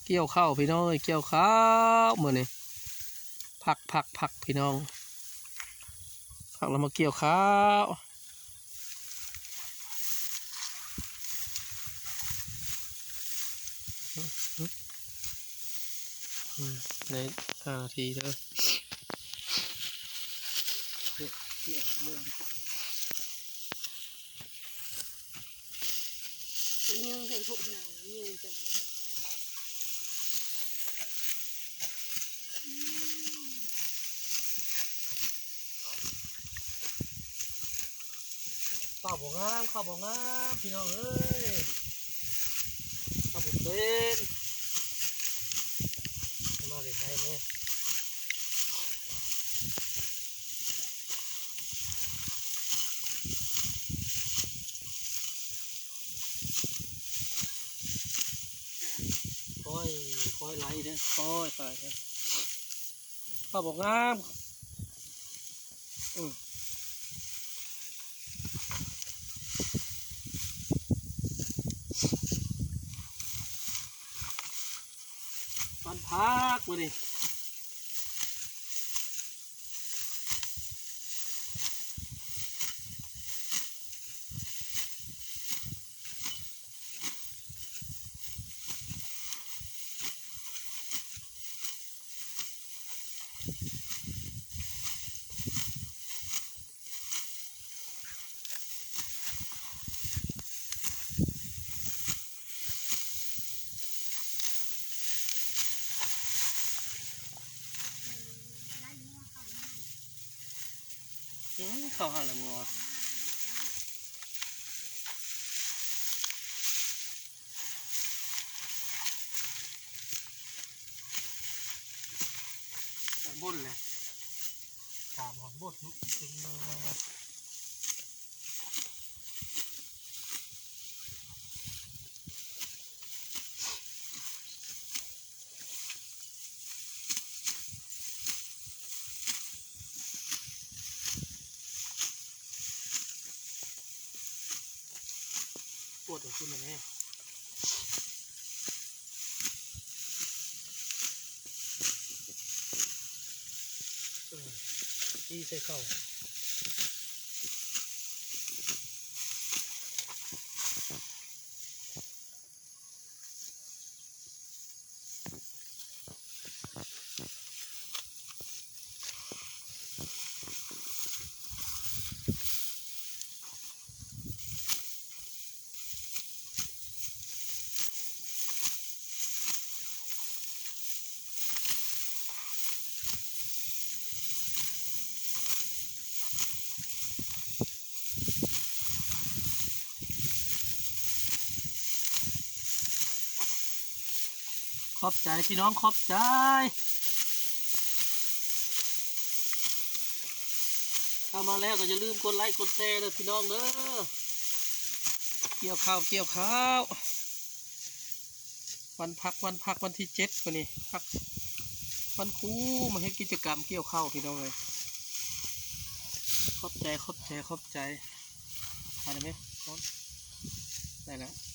ກ່ຽວເຂົ້າພີ່ນ້ອງເອີຍ ກ່ຽວເຂົ້າມື້ນີ້ ພັກໆໆ ພີ່ນ້ອງ ພັກແລ້ວມາກ່ຽວເຂົ້າ. ອືມ ໃນຫ້ານາທີເດີ. ເຂົ້າບໍ່ງາມ ເຂົ້າບໍ່ງາມ ພີ່ນ້ອງເອີຍ ເຂົ້າບໍ່ເປັນ ມາໃກ້ໆແດ່. ຄ່ອຍ ຄ່ອຍໄຫຼເດີ ຄ່ອຍໄປເດີ ເຂົ້າບໍ່ງາມ ອືມ ວັນພັກມື້ນີ້. ອືມ ເຂົ້າຫາລະງົວ ໄປບົນເລີຍ ຕາມຮອດບົນເນາະ. ປວດເອົາຂຶ້ນມາແນ່ ເອີ ຕີໃສ່ເຂົ້າ. ຂອບໃຈພີ່ນ້ອງ ຂອບໃຈ. ເຂົ້າມາແລ້ວກໍຢ່າລືມກົດໄລ້ກົດແຊເດີພີ່ນ້ອງເດີ. ກ່ຽວເຂົ້າ ກ່ຽວເຂົ້າ ວັນພັກ ວັນພັກ ວັນທີເຈັດມື້ນີ້ ພັກວັນຄູ ມາເຮັດກິດຈະກຳກ່ຽວເຂົ້າພີ່ນ້ອງເອີຍ. ຂອບໃຈ ຂອບໃຈ ຂອບໃຈ. ໄດ້ແລ້ວ.